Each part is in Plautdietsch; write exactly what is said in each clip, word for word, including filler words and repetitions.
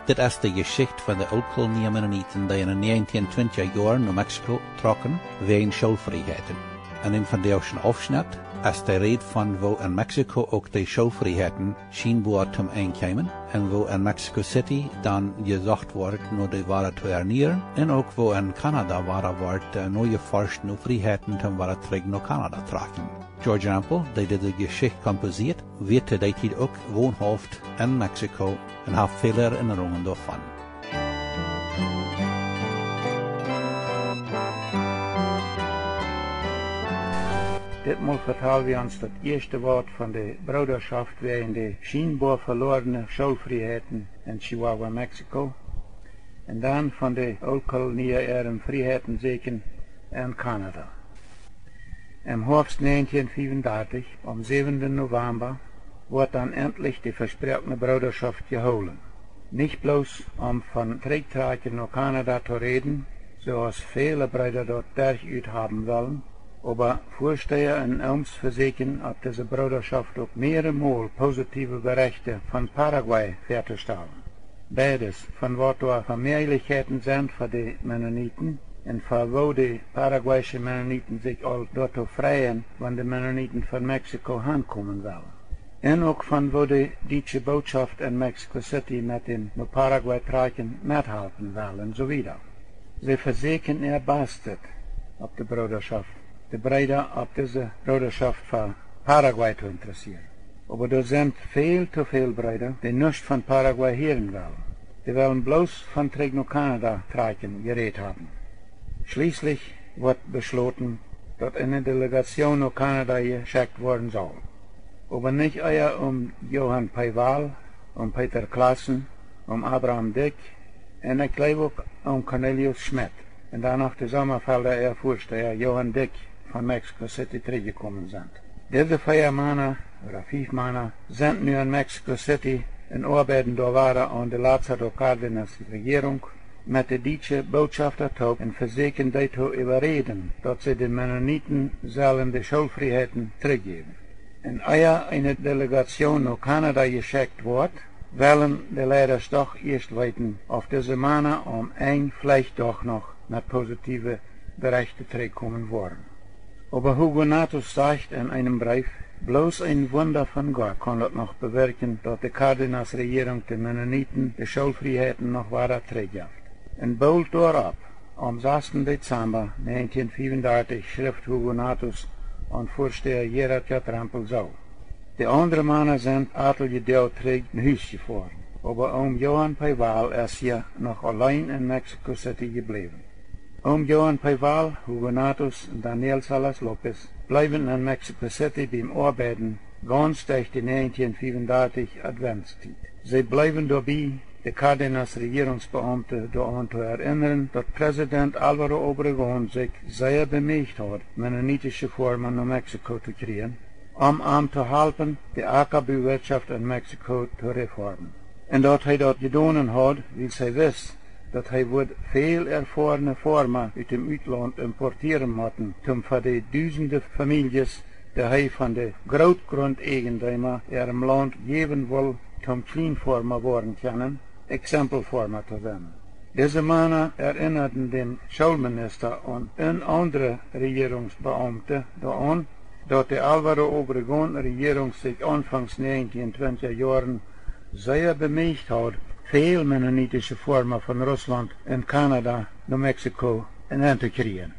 Dit es de Jeschicht von de Ooltkolonie Mennoniten, dee en de näajentieen twintja Joaren no Mexiko trocken wäajen Schoolfrieheiten. En däm vondoagschen Aufschnett es de Räd von woo en Mexiko uk de Schoolfrieheiten schienboa toom Enj kjeemen un woo en Mexico City dan jesocht woat no de wada to ernieren un uk woo en Kanada wada woat, äh, nojeforscht no Frieheiten toom wada trigj no Kanada trakjen. George Rempel, dee dise Jeschicht komposieet, wia to dee Tiet uk wonhauft en Mexiko un haft väle Erinnerungen doavon. Ditmol vetal wie ons daut ieeschte Wuat von de Broodaschoft wäajen de schienboa veloarne Schoolfrieheiten en Chihuahua, Mexiko, un dan von de Ooltkolonia äare Frieheiten säkjen en Kanada. Em Hoafst näajentieen fiewundartich, aum säwenden November, woat dan entlich de vesproakne Broodaschoft jehoolen. Nich bloos om von trigjtrakjen no Kanada to räden, soo aus väle Breeda daut derchjut haben wellen, oba Väastaja un Ooms vesäkjen opp dise Broodaschoft uk mearemol positiewe Berechte von Paraguay väatostalen. Beides, von waut doa fa Mäajlichkjeiten sent fa de Mennoniten un fa woo de paraguaysche Mennoniten sikj aul doatoo freien, wan de Mennoniten von Mexiko hankomen wellen. Un uk von woo de dietsche Bootschoft en Mexico City met däm no Paraguay trakjen methalpen well un soo wieda. See vesäkjen äa Bastet opp de Broodaschoft, de Breeda opp dise Broodaschoft fa Paraguay to interessieren. Oba doa sent väl to väl Breeda, dee nuscht von Paraguay hieren wellen. Dee wellen bloos von trigj no Kanada trakjen jerät haben. Schlieslich woat beschloten, daut eene Delegatsjoon no Kanada jeschekjt woaren saul. Oba nich ea om Johann Peewal, om Peter Claassen, om Abraham Dyck un ekj jleew uk om Cornelius Schmidt un dan noch de Sommafelda äa Väastaja Johann Dyck von Mexico City trigjjekomen sent. Dise vea Mana, ooda fief Mana, sent nu en Mexico City un oabeiden doa wada aun de Lázaro Cárdenas Rejierunk met de dietsche Bootschofta toop un vesäkjen dee to äwaräden, daut see de Mennoniten sellen de Schoolfrieheiten trigjjäwen. Un ea eene Delegatsjoon no Kanada jeschekjt woat, wellen de Leidasch doch ieescht weeten, auf dise Mana aum Enj veleicht doch noch met positiewe Berechte trigjkomen woaren. Oba Hugonatus sajcht en eenem Breef, bloos een Wunda von Gott kaun daut noch bewirkjen, daut de Cárdenas Rejierunk de Mennoniten de Schoolfrieheiten noch wada trigjjeft. Un boolt doaropp, aum sasten Dezamba näajentieen fiewundartich, schrift Hugonatus aun Väastaja Gerhard J. Rempel soo: De aundre Mana sent atelje Doag trigj no Hus jefoaren, oba Oom Johann Peewal es hia noch auleen en Mexico City jebläwen. Oom Johann Peewal, Hugonatus un Daniel Salas López bleewen en Mexico City biem Oabeiden gaunz derch de näajentieen fiewundartich Adventstiet. See bleewen doabie, de Cárdenas Rejierungsbeaumte doaraun to erinnern, daut Präsident Álvaro Obregón sikj sea bemeecht haud, mennonitische Foarma no Mexiko to kjrieen, om am to halpen, de Akabuwirtschoft en Mexiko to reformen. Un daut hee daut jedonen haud, wiels hee wist, daut hee wudd väl erfoarne Foarma ut däm Utlaunt importieren motten, om fa de dusende Famieljes, dee hee von de Grootgrundeajendeema äarem Launt jäwen wull, om Kjlienfoarma woaren kjennen, Exempelfoarma to sennen. Dise Mana erinnerten dän Schoolminista un, un aundre Rejierungsbeaumte doaraun, daut de Álvaro Obregón Rejierunk sikj aunfangs näajentieen twintja Joaren sea bemeecht haud, väl mennonitische Foarma von Russlaunt un Kanada no Mexiko nenn to kjrieen.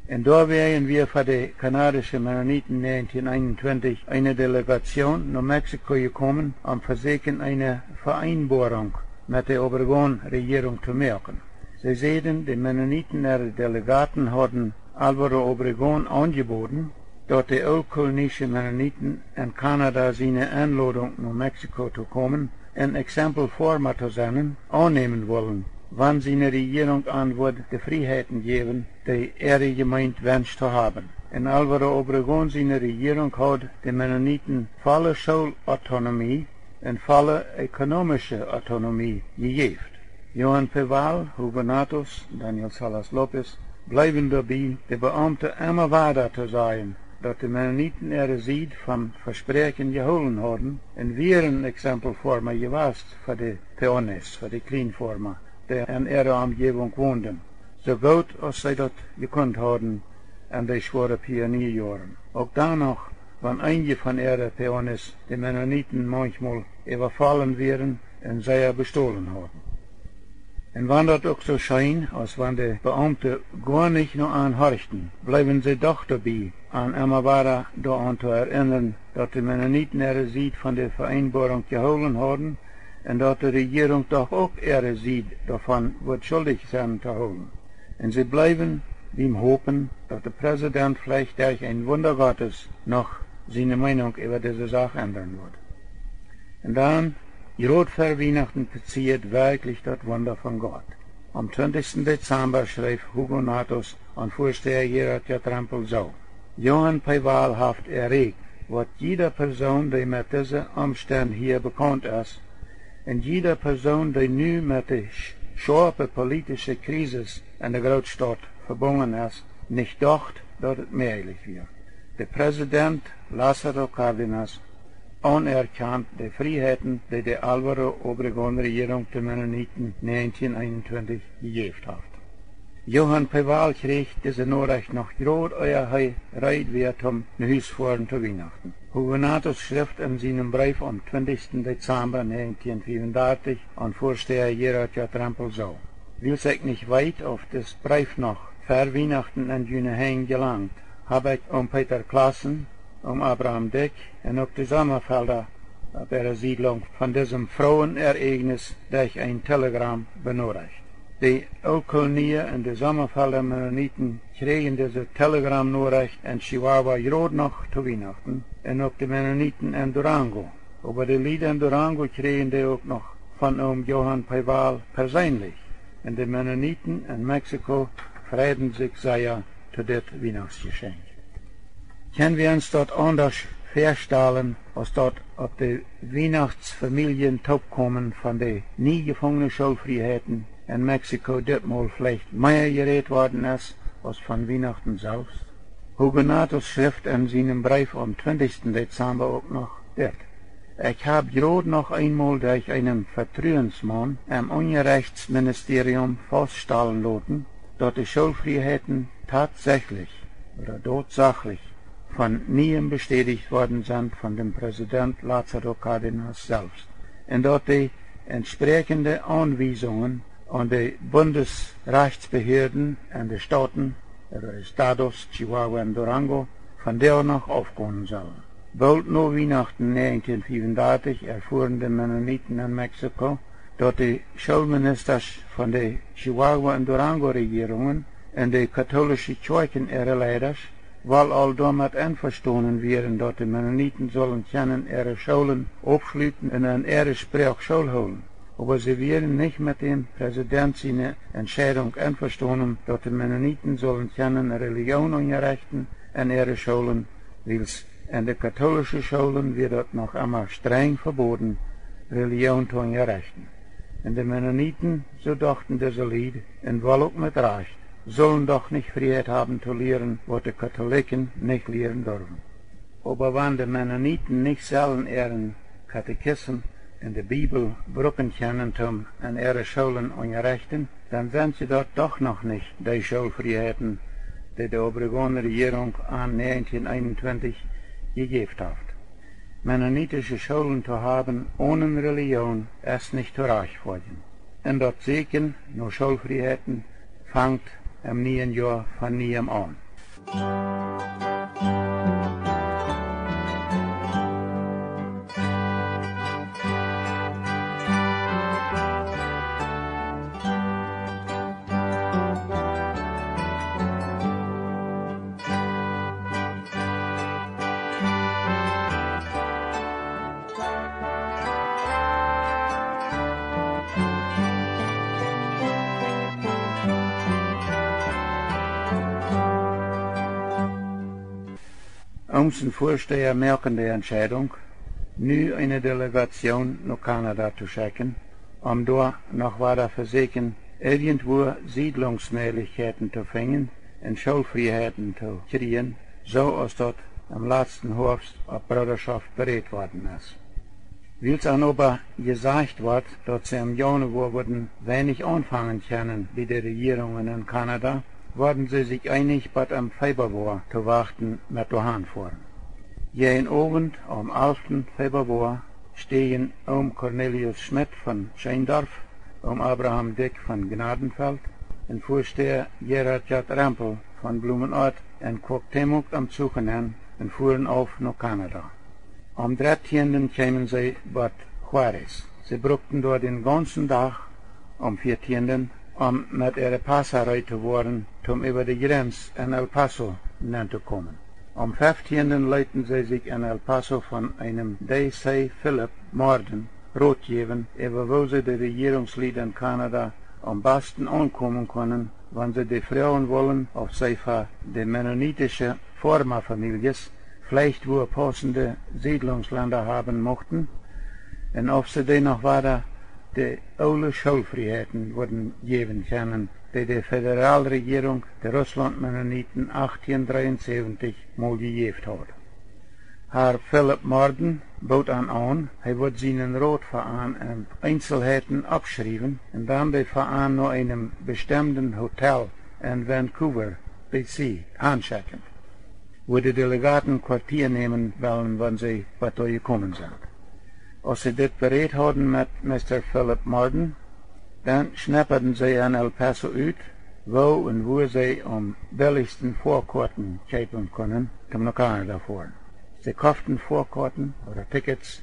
Un doawäajen wia fa de kanadische Mennoniten näajentieen eenuntwintich eene Delegatsjoon no Mexiko jekomen, om vesäkjen eene Ve'eenboarunk met de Obregón Rejierunk to moaken. See säden, de Mennoniten äare Delegaten hauden Álvaro Obregón aunjeboden, daut de ooltkolonische Mennoniten en Kanada siene Enlodunk no Mexiko to komen un Exempelfoarma to sennen, aunnämen wullen, wan siene Rejierunk an wudd de Frieheiten jäwen, dee äare Jemeent wenscht to haben. Un Álvaro Obregón siene Rejierunk haud de Mennoniten volle Schoolautonomie un volle ökonomische Autonomie jejäft. Johann Peewal, Hugonatus, Daniel Salas López bleewen doabie, de Beaumte emma wada to sajen, daut de Mennoniten äare Sied vom Vespräakjen jehoolen hauden un wieren Exempelfoarma jewast fa de Peones, fa de Kjlienfoarma, dee en äare Omjäwunk wonden, soo goot aus see daut jekunt hauden en de schwoare Pioniejoaren. Uk dan noch, wan eenje von äare Peones de Mennoniten maunchmol äwafaulen wieren un sea bestolen hauden. Un wan daut uk soo scheen, aus wan de Beaumte goa nich no an horchten, bleewen see doch doabie, an emma wada doaraun to erinnren, daut de Mennoniten äare Sied von de Ve'eenboarunk jehoolen hauden un daut de Rejierunk doch uk äare Sied doavon wudd schuldich sennen to hoolen. Un see bleewen biem hopen, daut de Präsident veleicht derch een Wunda Gottes noch siene Meenunk äwa dise Sach endren wudd. Un dan, jrod ver Wienachten, passieed werkjlich daut Wunda von Gott. Aum twintichsten Dezamba schreef Hugo Natus aun Väastäaja Gerhard J. Rempel soo: Johann Peewal haft erreicht, waut jieda Persoon, dee met dise Omstend hia bekaunt es, un jieda Persoon, dee nu met de sch-, schoape politische Krisis en de Grootstaut vebungen es, nich docht, daut et mäajlich wia. De Präsident Lázaro Cárdenas aunerkjant de Frieheiten, dee de Álvaro Obregón Rejierunk de Mennoniten näajentieen eenuntwintich jejäft haft. Johann Peewal kjrieech dise Norecht noch jrod ea hee reed wia toom no Hus foaren to Wienachten. Hugo Natus schrift en sienem Breef aum twintichsten Dezamba näajentieen fiewundartich aun Väastäaja Gerhard J. Rempel soo: Wiels ekj nich weet, auf dis Breef noch ver Wienachten en june Henj jelangt, hab ekj Om Peter Claassen, Om Abraham Dyck un uk de Sommerfelda opp äare Siedlunk von disem frooen Ereignis derch een Telegramm benorecht. De Ooltkolonia un de Sommerfelda Mennoniten kjrieejen dise Telegramnorecht en Chihuahua jrod noch to Wienachten un uk de Mennoniten en Durango. Oba de Lied en Durango kjrieejen dee uk noch von Om Johann Peewal perseenlich. Un de Mennoniten en Mexiko freiden sikj sea to dit Wienachtsjeschenkj. Kjenn wie ons daut aundasch väastalen, aus daut opp de Wienachtsfamiljen toopkomen von de nie jefungne Schoolfrieheiten en Mexiko ditmol veleicht mea jerät worden es aus von Wienachten selfst? Hugo Natus schrift en sienem Breef aum twintichsten Dezamba uk noch dit: Ekj hab jrod noch eenmol derch eenen Vetruensmaun em Unjarechtsministerium fauststalen loten, daut de Schoolfrieheiten tatsächlich ooda dotsachlich von nieem bestädicht worden sent von däm Präsident Lázaro Cárdenas selfst, un daut de entspräakjende Aunwiesungen aun de Bundesrajchtsbehoaden en de Stoten, ooda estados, Chihuahua un Durango, von doa noch aufgonen sellen. Boolt no Wienachten näajentieen fiewundartich erfuaren de Mennoniten en Mexiko, daut de Schoolministasch von de Chihuahua un Durango Rejierungen un de katolische Kjoakjen äare Leidasch woll aul doamet envestonen wieren, daut de Mennoniten sullen kjennen äare Schoolen aufschluten un en äare Sproak School hoolen. Oba see wieren nich met däm Präsident siene Entscheidunk envestonen, daut de Mennoniten sullen kjennen Relijoon unjarechten en äare Schoolen, wiels en de katolische Schoolen wia daut noch emma strenj veboden, Relijoon to unjarechten. Un de Mennoniten, soo dochten dise Lied, un woll uk met Rajcht, sullen doch nich Frieheit haben to lieren, waut de Katolikjen nich lieren durwen. Oba wan de Mennoniten nich sellen äaren Katechism un de Bibel brucken kjennen toom en äare Schoolen unjarechten, dan sent see daut doch noch nich, dee Schoolfrieheiten, dee de Obregón Rejierunk aun näajentieen eenuntwintich jejäft haft. Mennonitische Schoolen to haben onen Relijoon es nich to rajchtfoadjen. Un daut Säkjen no Schoolfrieheiten fangt em nieen Joa von nieem aun. Omsen Väastäaja moaken de Entscheidunk, nu eene Delegatioon no Kanada to schekjen, om doa noch wada vesieekjen, irjentwua Siedlungsmäajlichkjeiten to finjen un Schoolfrieheiten to kjrieen, soo aus daut em latsten Hoafst opp Broodarschoft berät worden es. Wiels an oba jesajcht wort, daut see em Jaunwoa wudden weinich aunfangen kjennen bie de Rejierungen en Kanada, worden see sikj eenich, bat em Feebawoa to wachten met doahan foaren. Jäajen Owent, aum alften Feebawoa, stäajen Oom Cornelius Schmidt von Scheendorf, Oom Abraham Dyck von Gnadenfeld un Väastäa Gerhard J. Rempel von Blumenort en Cuauhtémoc em Zuch enenn un fuaren auf no Kanada. Aum dartieenden kjeemen see bat Juárez. See brukten doa dän gaunzen Dach, aum vieetieenden, om met äare Passa reed to woaren, om äwa de Jrenz en El Paso nenn to komen. Aum fieftienden leeten see sikj en El Paso von eenem D C Philip Morden Rot jäwen, äwa woo see de Rejierungslied en Kanada aum basten aunkomen kunnen, wan see dee froagen wullen, auf see fa de mennonitische Foarmafamieljes veleicht wua paussende Siedlungslenda haben muchten, un auf see dee noch wada de oole Schoolfrieheiten wudden jäwen kjennen, dee de Federalrejierunk de Russlaunt Mennoniten achtieen dreeunsäwentich mol jejäft haud. Herr Philip Morden bood an aun, hee wudd sienen Rot fa an en Eenselheiten oppschriewen un dan dee fa an no eenem bestemden Hotel en Vancouver, B C, hanschekjen, wua de Delegaten Kwartiea nämen wellen, wan see bat doa jekomen sent. Aus see dit berät hauden met Mista Philip Morden, dan schneppaden see en El Paso ut, woo un wua see aum bellichsten Foakoaten kjeepen kunnen, om no Kanada foaren. See koften Foakoaten ooda Tickets,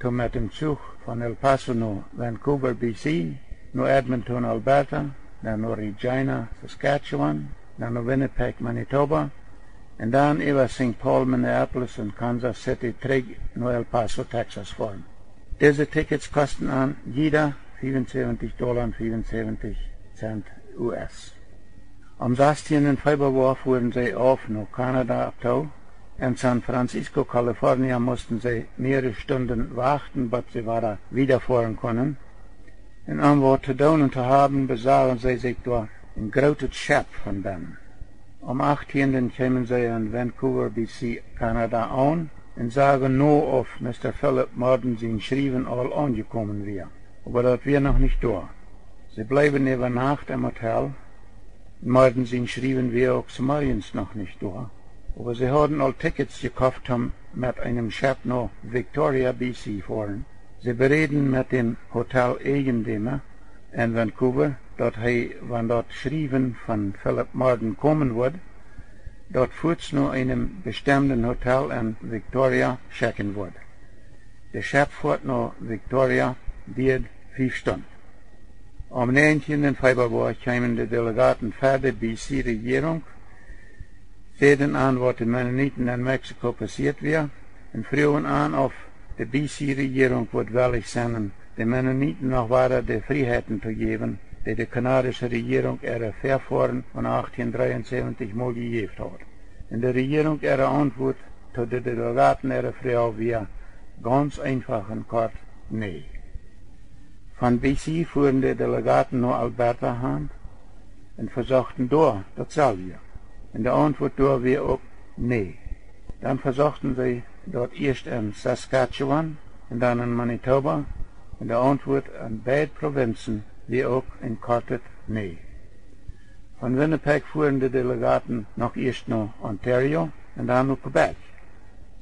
om met däm Zuch von El Paso no Vancouver, B C, no Edmonton, Alberta, dan no Regina, Saskatchewan, dan no Winnipeg, Manitoba, un dan äwa Saint Paul, Minneapolis un Kansas City trigj no El Paso, Texas foaren. Dise Tickets kosten an jieda fiefunsäwentich Dolla un fiefunsäwentich Cent U S. Aum sastieenden Feebawoa fuaren see auf no Kanada too. En San Francisco, California musten see mearere Stunden wachten, bat see wada wieda foaren kunnen. Un om waut to doonen to haben, besorgden see sikj doa een grootet Schepp von bennen. Aum achtieenden kjeemen see en Vancouver, B C, Kanada aun un sagen no, auf Mista Philip Morden sien Schriewen aul aunjekomen wia. Oba daut wia noch nich doa. See bleewen äwa Nacht em Hotel. Morden sien Schriewen wia uk zemorjes noch nich doa. Oba see hauden aul Tickets jekoft, om met eenem Schepp no Victoria, B C foaren. See beräden met däm Hoteleijendeema en Vancouver, daut hee, wan daut Schriewen von Philip Morden komen wudd, daut fuaz no eenem bestemden Hotel en Victoria schekjen wudd. De Scheppfoat no Victoria dieed fief Stund. Aum näajentieenden Feebawoa kjeemen de Delegaten ver de B C Rejierunk, säden an, waut de Mennoniten en Mexiko passieet wia, un fruagen an, auf de B C Rejierunk wudd wellich sennen, de Mennoniten noch wada de Frieheiten to jäwen, dee de kanadische Rejierunk äare Väafoaren von achtieen dreeunsäwentich mol jejäft haud. Un de Rejierunk äare Auntwuat to de Delegaten äare Froag wia gaunz eefach un kort: Nä. Von B C fuaren de Delegaten no Alberta han un vesochten doa daut selwje. Un de Auntwuat doa wia uk: Nä. Dan vesochten see daut ieescht en Saskatchewan un dan en Manitoba, un de Auntwuat en beid Prowinzen wia uk een kortet: Nä. Von Winnipeg fuaren de Delegaten noch ieescht no Ontario un dan no Quebec.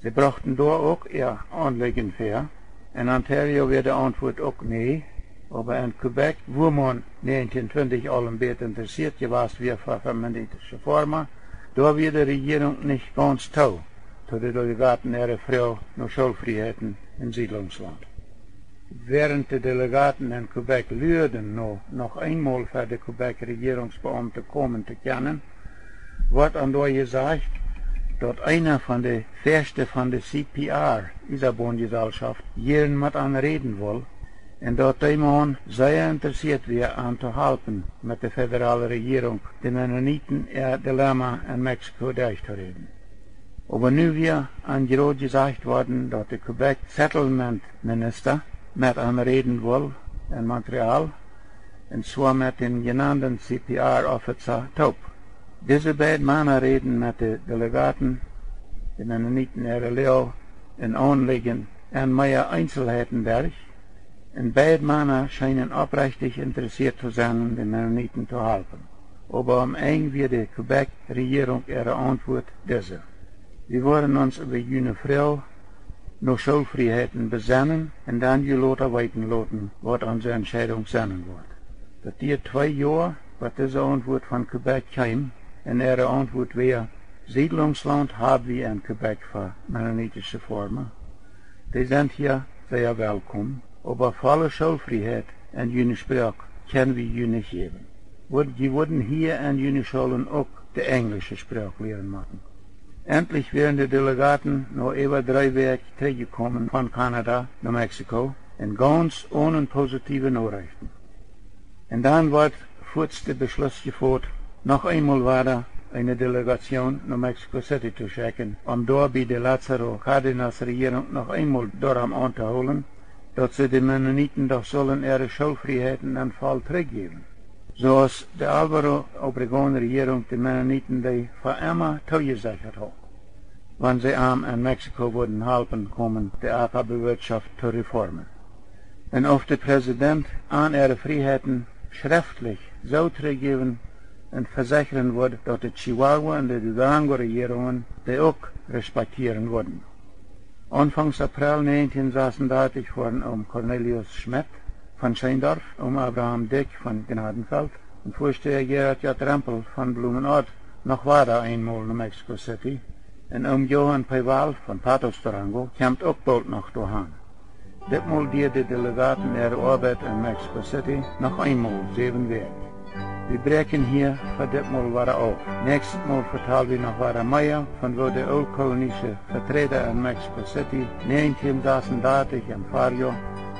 See brochten doa uk äa Aunlijen väa. En Ontario wia de Auntwuat uk: Nä. Oba en Quebec, wua maun näajentieen twintich aul een bät interessieet jewast wia fa mennonitische Foarma, doa wia de Rejierunk nich gaunz too, to de Delegaten äare Froag no Schoolfrieheiten un Siedlungslaunt. Wäarent de Delegaten en Quebec luaden no noch eemol ver de Quebec Rejierungsbeaumte komen to kjennen, wort an doa jesajcht, daut eena von de Väaschte von de C P R, Iesaboonjeselschoft, jieren met an räden wull, un daut dee Maun sea interessieet wia, an to halpen, met de federale Rejierunk de Mennoniten äa Dilemma en Mexiko derchtoräden. Oba nu wia an jrod jesajcht worden, daut de Quebec Settlement Minister met an räden wull en Montreal, un zwoa met dän jenanden C P R Officer toop. Dise beid Mana räden met de Delegaten de Mennoniten äare Loag un Aunlieden en mea Eenselheiten derch, un beid Mana schienen oprechtich interessieet to sennen, de Mennoniten to halpen. Oba aum Enj wia de Quebec-Rejierunk äare Auntwuat dise: Wie woaren ons äwa june Froag no Schoolfrieheiten besennen un dan junt lota weeten loten, waut onse Entscheidunk sennen woat. Daut dieed twee Joa, waut dise Auntwuat von Quebec kjeem, un äare Auntwuat wia: Siedlungslaunt hab wie en Quebec fa mennonitische Forma. Dee sent hia sea welkom, oba volle Schoolfrieheit en june Sproak kjenn wie junt nich jäwen. Wudd, jie wudden hia en june Schoolen uk de enjlische Sproak lieren motten. Entlich wieren de Delegaten no äwa dree Wäakj trigjjekomen von Kanada no Mexiko, un gauns onen positiewe Norechten. Un dan wort fuats de Beschluss jefot, noch eemol wada eene Delegatioon no Mexico City to schekjen, om doa bie de Lázaro Cárdenas Rejierunk noch eemol doarom auntohoolen, daut see de Mennoniten doch sullen äare Schoolfrieheiten en voll trigjjäwen, soo aus de Álvaro Obregón Rejierunk de Mennoniten dee fa emma toojesechat haud, wan see am en Mexiko wudden halpen komen, de Acabewirtschaft to reformen. Un auf de President an äare Frieheiten schreftlich soo trigjjäwen un vesechren wudd, daut de Chihuahua un de Durango Rejierungen dee uk respektieren wudden. Aunfangs April näajentieen sasendartich fuaren Om Cornelius Schmidt von Scheendorf, Om Abraham Dyck von Gnadenfeld un Väasteja Gerhard J. Rempel von Blumenort noch wada eenmol no Mexico City, un Om Johann P. Wall von Patos, Durango, kjemt uk boolt noch doahan. Ditmol dieed de Delegaten äare Oabeit en Mexico City noch eenmol säwen Wäakj. Wie bräakjen hia fa ditmol wada auf. Näakjstet Mol vetal wie noch wada mea von woo de ooltkolonische Veträda en Mexico City näajentieen sasendartich em Farjoa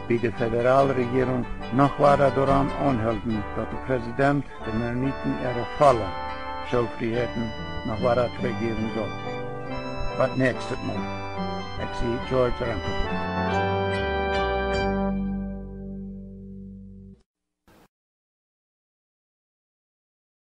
bie de Federalrejierunk noch wada doarom aunhilden, daut de President de Mennoniten äare volle Schoolfrieheiten noch wada trigjjäwen sull. Bat näakjstet Mol. Ekj sie George Rempel.